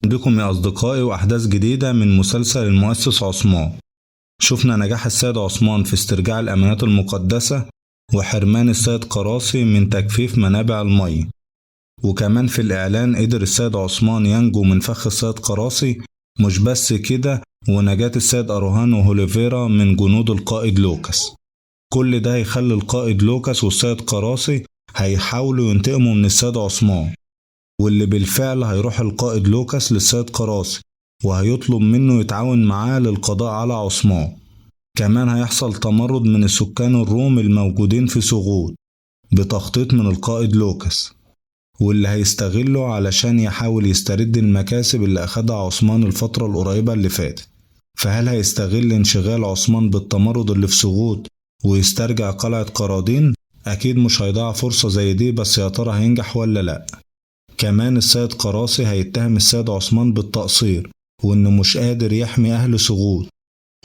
بكم يا أصدقائي وأحداث جديدة من مسلسل المؤسس عثمان. شفنا نجاح السيد عثمان في استرجاع الأمانات المقدسة وحرمان السيد قراصي من تجفيف منابع المي، وكمان في الإعلان قدر السيد عثمان ينجو من فخ السيد قراصي. مش بس كده، ونجاة السيد أروهان وهوليفيرا من جنود القائد لوكاس. كل ده هيخلي القائد لوكاس والسيد قراصي هيحاولوا ينتقموا من السيد عثمان، واللي بالفعل هيروح القائد لوكاس للسيد قراصي وهيطلب منه يتعاون معاه للقضاء على عثمان. كمان هيحصل تمرد من السكان الروم الموجودين في سوغوت بتخطيط من القائد لوكاس، واللي هيستغله علشان يحاول يسترد المكاسب اللي أخدها عثمان الفترة القريبة اللي فاتت. فهل هيستغل انشغال عثمان بالتمرد اللي في سوغوت ويسترجع قلعة قرادين؟ أكيد مش هيضيع فرصة زي دي، بس يا ترى هينجح ولا لأ؟ كمان السيد قراصي هيتهم السيد عثمان بالتقصير وإنه مش قادر يحمي أهل سوغوت،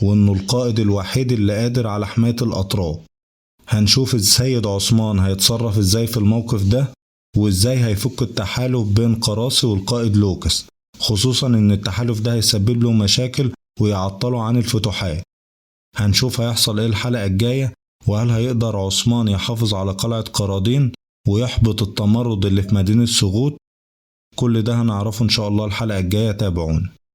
وإنه القائد الوحيد اللي قادر على حماية الأطراف. هنشوف السيد عثمان هيتصرف إزاي في الموقف ده، وإزاي هيفك التحالف بين قراصي والقائد لوكاس، خصوصا إن التحالف ده هيسبب له مشاكل ويعطله عن الفتوحات. هنشوف هيحصل إيه الحلقة الجاية، وهل هيقدر عثمان يحافظ على قلعة قرادين ويحبط التمرد اللي في مدينة سوغوت؟ كل ده هنعرفه إن شاء الله الحلقة الجاية، تابعونا.